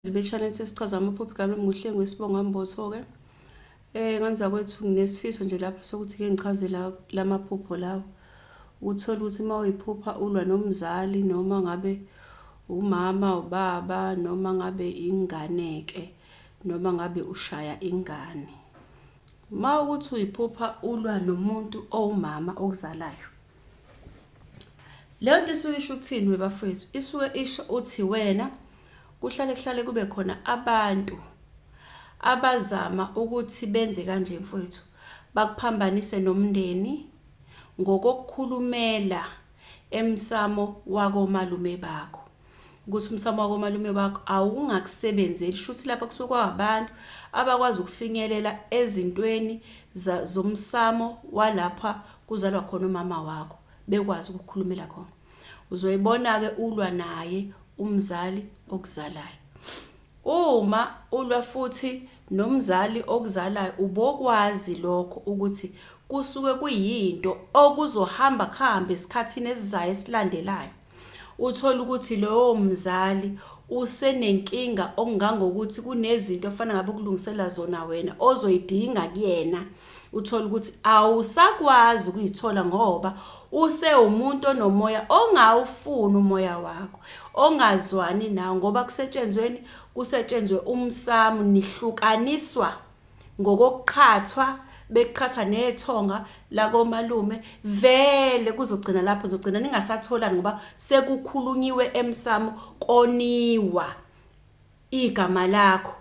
Be-channel sesichaza amaphupho igama lami nguHlengiwe Sibonga Mbotho-ke. Ngane zakwethu nginesifiso nje lapha sokuthi ke ngichaze la lamaphupho lawa. Uthole ukuthi uma uyiphupha ulwa nomzali noma ngabe umama, ubaba noma ngabe ingane-ke noma ngabe ushaya ingane. Uma ukuthi uyiphupha ulwa nomuntu owumama okuzalayo. Leyo nto isuke isho ukuthini webafowethu? Isuke isho uthi wena kuhlale kuhlale kube khona abantu abazama ukuthi benze kanje mfowethu, bakuphambanise nomndeni ngokokukhulumela emsamo wakomalume bakho. Ukuthi umsamo wakomalume wakho awungakusebenzeli, shuthi lapha kusuke kwabantu abakwazi ukufinyelela ezintweni zomsamo walapha kuzalwa khona umama wakho, bekwazi ukukhulumela khona. Uzoyibona-ke ulwa naye umzali okuzalayo. Uma ulwa futhi nomzali okuzalayo ubokwazi lokho ukuthi kusuke kuyinto okuzohamba kuhambe esikhathini esizayo esilandelayo. Uthole ukuthi lowo mzali usenenkinga okungangokuthi kunezinto ofana ngabe ukulungisela zona wena ozoyidinga kuyena. Uthole ukuthi awusakwazi ukuyithola ngoba usewumuntu onomoya ongawufuni umoya wakho, ongazwani nawo ngoba kusetshenzweni kusetshenzwe umsamo nihlukaniswa ngokokuqhathwa beqhatha nethonga lakomalume vele kuzogcina lapho nizogcina ningasatholani ngoba sekukhulunyiwe emsamo koniwa igama lakho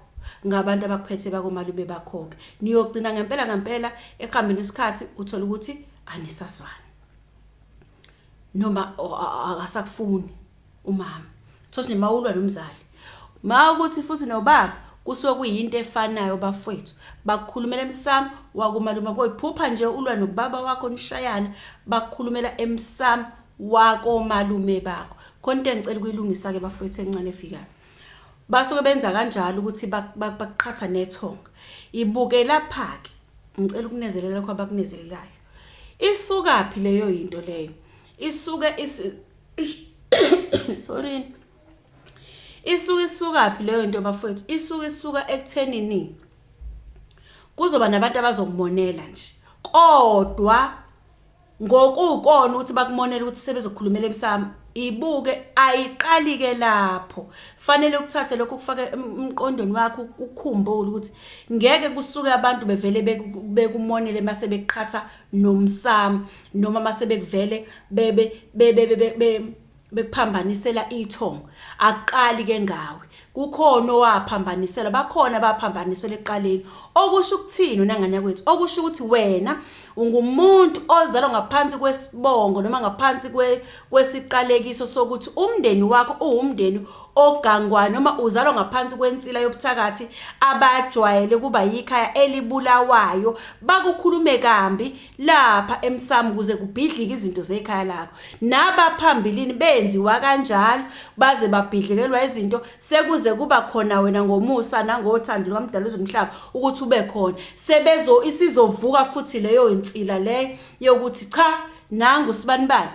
ngabantu abakuphethe bakomalume bakho-ke niyogcina ngempela ngempela ekuhambeni kwesikhathi uthole ukuthi anisazwani noma akasakufuni umama thothi nje mawulwa nomzali ma ukuthi futhi nobaba kusuke kuyinto efanayo bafowethu bakukhulumela emsamo wakumalume koyiphupha nje ulwa nobaba wakho nishayana bakukhulumela emsamo wakomalume bakho khona into engicela ukuyilungisa ke bafowethu encane efikayo basuke benza kanjalo ukuthi bakuqhatha nethonga ibuke lapha-ke ngicela ukunezelela lokho abakunezelelayo isukaphi leyo yinto leyo isuke sorry isuke isukaphi leyo nto bafowethu isuke isuka ekuthenini kuzoba nabantu abazokumonela nje kodwa ngokukona ukuthi bakumonela ukuthi sebezokhulumela emsamo ibuke ayiqali ke lapho fanele ukuthathe lokho kufake emqondweni wakho ukukhumbule ukuthi ngeke kusuke abantu bevele bekumonele mase beqhatha nomsamo noma mase bekuvele bebe bebe bekuphambanisela ithongo akuqali ke ngawe kukhona owaphambanisela bakhona abaphambanisela ekuqaleni okusho ukuthini wena ngane yakwethu okusho ukuthi wena ungumuntu ozalwa ngaphansi kwesibongo noma ngaphansi kwesiqalekiso sokuthi umndeni wakho uwumndeni ogangwayo noma uzalwa ngaphansi kwensila yobuthakathi abajwayele kuba yikhaya elibulawayo bakukhulume kambi lapha emsamo kuze kubhidlike izinto zekhaya lakho nabaphambilini benziwa kanjalo baze babhidlikelwa izinto sekuze kuba khona wena ngomusa nangothando lukaMdali wezomhlaba ukuthi ube khona sebezo isizovuka futhi leyo insila leyo yokuthi cha nangu sibanibani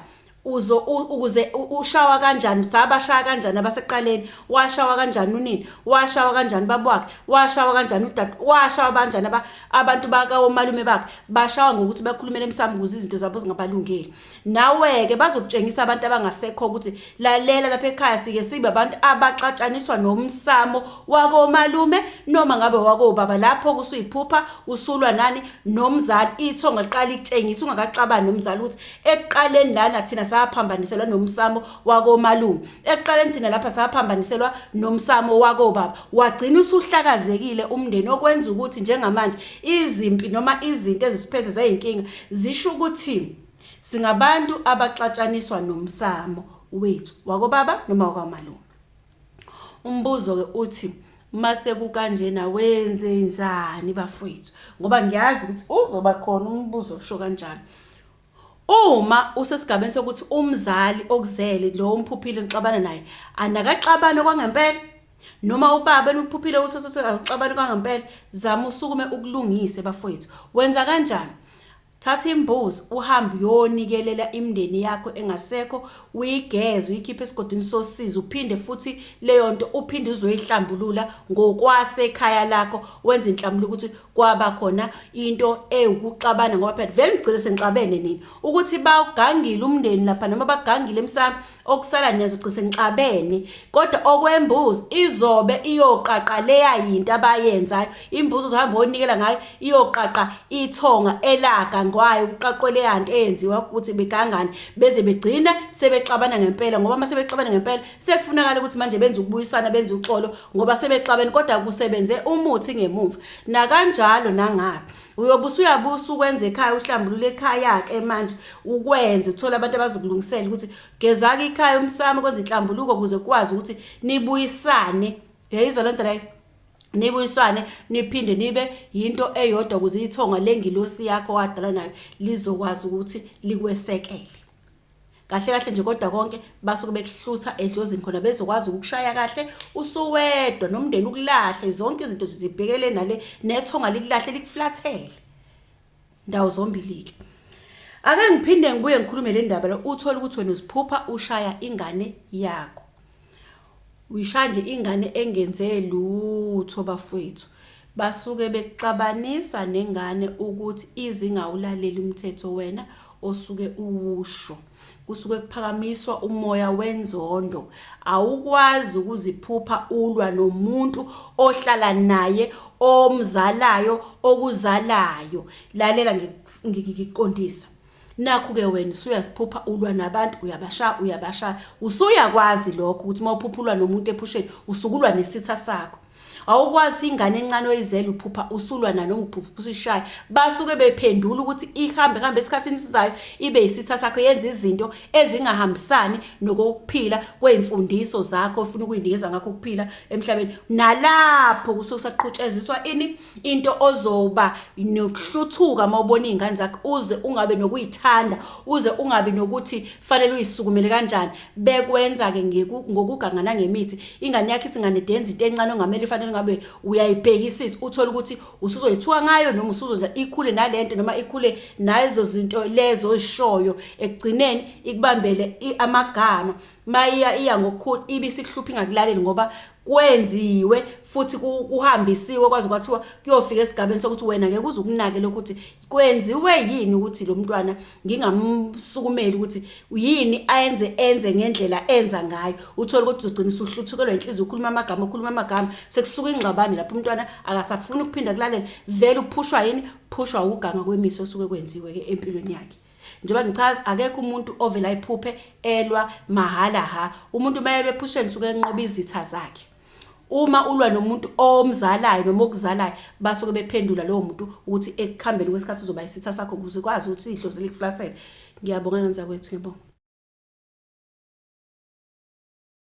uzo ukuze ushawa kanjani sabashaya kanjani abaseqaleni washawa kanjani unini washawa kanjani baba wakhe washawa kanjani udade washawa kanjani abantu bakawomalume bakhe bashawa ngokuthi bakhulumele emsamo ukuze izinto zabo zingabalungeli nawe-ke bazokutshengisa abantu abangasekho ukuthi lalela lapha ekhaya sike sibe abantu abaxatshaniswa nomsamo wakomalume noma ngabe wakobaba lapho kusuyiphupha usulwa nani nomzali ithonga liqala ikutshengisa ungakaxabani nomzali ukuthi Ekuqaleni lana thina saphambaniselwa nomsamo wakomalume. Ekuqaleni thina lapha saphambaniselwa nomsamo wakobaba. Wagcina usuhlakazekile umndeni okwenza ukuthi njengamanje izimpi noma izinto ezisiphethe zayinkinga zisho ukuthi singabantu abaxatshaniswa nomsamo wethu wakobaba noma wakwamalume. Umbuzo-ke uthi mase kukanjena wenze njani bafowethu ngoba ngiyazi ukuthi uzoba khona umbuzo osho kanjalo. Uma usesigabeni sokuthi umzali okuzele lo umphuphile nixabana naye anakaxabani okwangempela noma ubaba eniphuphile ukuthi uthi akuxabani kwangempela zama usukume ukulungise bafowethu wenza kanjani. Thatha imbuzi uhambe uyonikelela imindeni yakho engasekho, uyigeze uyikhiphe esigodini sosizi, uphinde futhi leyo nto uphinde uzoyihlambulula ngokwasekhaya lakho, wenze inhlambuluko ukuthi kwaba khona into ewukuxabana ngoba phela vele nigcine senixabene nina ukuthi bawugangile umndeni lapha noma bagangile emsamo okusala nina zogcina senixabene kodwa okwembuzi izobe iyoqaqa leya yinto abayenzayo imbuzi ozohamba onikela ngayo iyoqaqa ithonga elagangwayo kuqaqwe leya nto eyenziwa ukuthi begangane beze begcina sebexabana ngempela ngoba uma sebexabana ngempela sekufunakala ukuthi manje benze ukubuyisana benze uxolo ngoba sebexabene kodwa kusebenze umuthi ngemumva nakanjalo nangapha uyobe usuyabusa ukwenza ekhaya uhlambulule ekhaya-ke manje ukwenze uthole abantu abazokulungisela ukuthi gezake ikhaya umsamo kwenza inhlambuluko ukuze kukwazi ukuthi nibuyisane uyayizwa lento leyo nibuyiswane niphinde nibe yinto eyodwa ukuze ithonga lengilosi yakho wadalwa nayo lizokwazi ukuthi likwesekele kahle kahle nje kodwa konke basuke bekuhlutha edlozini khona bezokwazi ukukushaya kahle usuwedwa nomndeni ukulahle zonke izinto zibhekele nale nethonga likulahle likuflathele ndawo zombili-ke ake ngiphinde ngibuye ngikhulume le ndaba lo uthole ukuthi wena uziphupha ushaya ingane yakho uyishaya nje ingane engenze lutho bafowethu basuke bekuxabanisa nengane ukuthi izingawulaleli umthetho wena osuke uwusho kusuke kuphakamiswa umoya wenzondo awukwazi ukuziphupha ulwa nomuntu ohlala naye omzalayo okuzalayo lalela ngikuqondisa nakhu-ke wena usuyaziphupha ulwa nabantu uyabashaya uyabashaya usuyakwazi lokho ukuthi uma uphupha ulwa nomuntu ephusheni usukulwa nesitha sakho awukwazi ingane encane oyizele uphupha usulwa nayo noma uphupha usishaya basuke bephendula ukuthi ihambe hambe esikhathini esizayo ibe isitha sakho yenza izinto ezingahambisani nokokuphila kwey'mfundiso zakho ofuna ukuyinikeza ngakho ukuphila emhlabeni nalapho kusuke kusaqhutsheziswa ini into ozoba nokuhluthuka uma ubona iy'ngane zakho uze ungabe nokuyithanda uze ungabi nokuthi fanele uyisukumele kanjani bekwenza-ke ngokuganga nangemithi ingane yakho ithi ngane denza into encane ongamele fanele ngabe uyayibhekisisa uthole ukuthi usuzoyithuka ngayo noma usuzonja ikhule nalento noma ikhule nazo zinto lezo ozishoyo ekugcineni ikubambele amagama mayiya iya ngokukhulu ibe isikuhlupha ingakulaleli ngoba kwenziwe futhi kuhambisiwe kwaze kwathiwa kuyofika esigabeni sokuthi wena ngeke uze ukunake lokhu ukuthi kwenziwe yini ukuthi lo mntwana ngingamsukumeli ukuthi yini ayenze enze ngendlela enza ngayo uthole ukuthi uzogcina usuhluthukelwa inhliziyo ukhuluma amagama ukhuluma amagama sekusuka ingxabano lapho umntwana akasafuni ukuphinda kulalela vele uphushwa yini phushwa ukuganga kwemiso osuke kwenziwe ke empilweni yakhe njengoba ngichaza akekho umuntu ovela iphuphe elwa mahhala ha umuntu uma elwa ephusheni suke enqoba izitha zakhe uma ulwa nomuntu omzalayo noma okuzalayo basuke bephendula lowo muntu ukuthi ekuhambeni kwesikhathi uzoba isitha sakho ukuze kwazi ukuthi idlozi likuflathele ngiyabonga ngenza kwethu ngiyabonga.